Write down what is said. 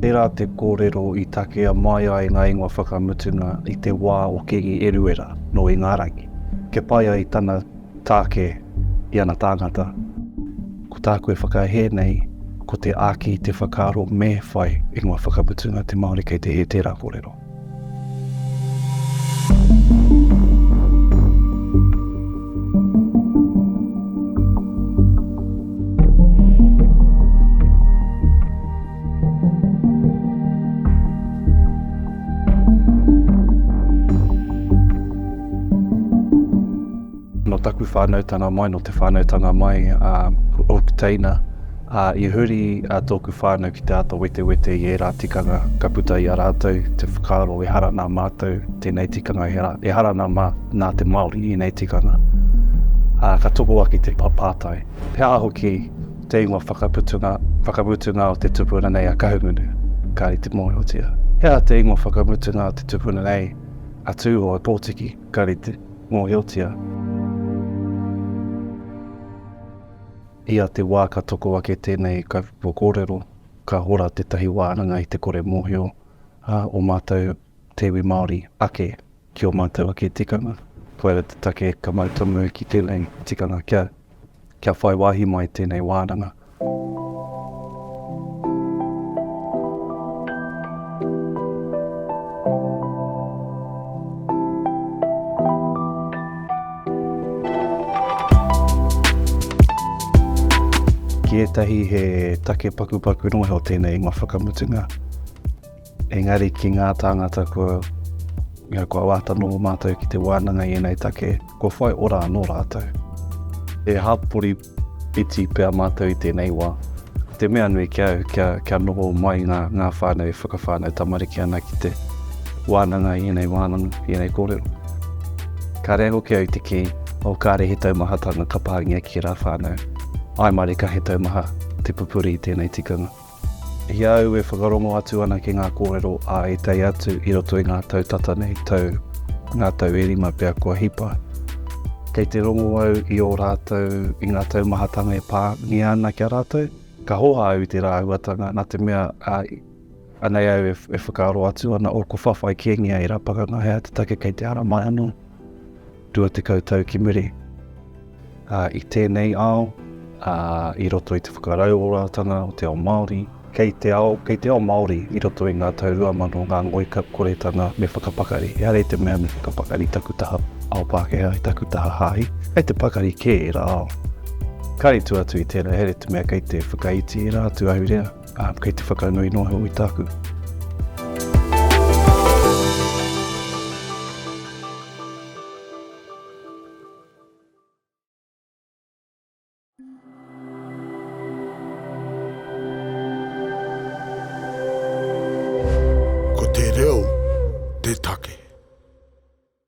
Tērā te kōrero i takea mai ai ngā ingoa whakamutunga i te wā o Kīngi Eruera nō Ingarangi, kia pai ai tana tāke i ana tāngata. Ko tāku e whakahē nei, ko te āki i te whakaaro me whai ingoa whakamutunga te Māori kei te hē tērā kōrero. Nō taku whānautanga mai, nō te whānautanga mai a ōku teina, ā, i huri a tōku whānau ki te āta wetewete i ērā tikanga ka puta i a rātou te whakaaro ehara nā mātou tēnei tikanga, ehara nā, nā te Māori ēnei tikanga. Ā, ka toko ake te pātai, he aha hoki te ingoa whakaputunga, whakamutunga o te tupuna nei a Kahungunu? Kāre i te mōhiotia. He aha te ingoa whakamutunga o te tupuna nei a Tūhoe Pōtiki? Kāre i te mōhiotia. Ia te wā ka toko ake tēnei kaupapa kōrero, ka hora tētahi wānanga i te kore mōhio o mātou te iwi Māori ake ki ō mātou ake tikanga. Koira te take ka mau tonu ki tēnei tikanga kia, kia whai wāhi mai tēnei wānanga. Ki ētahi he take pakupaku noa iho tēnei ingoa whakamutunga. Engari ki ngā tāngata kua, you know, kua āta noho mātou ki te wānanga i ēnei take, kua whai ora anō rātou. He hapori iti pea mātou i tēnei wā. Ko te mea nui ki au, kia, kia noho mai ngā, ngā whānau e whakawhānau tamariki ana ki te wānanga i ēnei wānanga, i ēnei kōrero. Kāre hoki au i te kī, oh, kāre he taumahatanga ka pāngia ki ērā whānau. Āe mārika he taumaha te pupuri i tēnei tikanga. I a au e whakarongo atu ana ki ngā kōrero a ētahi atu i roto i ngā tau tata nei, tau, ngā tau e rima pea kua hipa, kei te rongo au i ō rātou, i ngā taumahatanga e pāngia ana ki a rātou. Ka hoha au i tērā āhuatanga, nā te mea, ā, anei au e, e whakaaro atu ana, oh, kua whawhai kēngia ērā pakanga, he aha te take kei te ara mai anō? 20 tau ki muri. Ā, i tēnei ao, ā, i roto i te whakarauoratanga o te ao Māori, kei te ao, kei te ao Māori i roto i ngā tau 2000 ngā ngoikoretanga me whakapakari. Ehara i te mea me whakapakari taku taha ao Pākehā, i taku taha hāhi, kei te pakari kē ērā ao. Kāre i tua atu i tērā, ehara i te mea kei te whakaiti ērā atu ahurea, ā, kei te whakanui noa iho i tāku.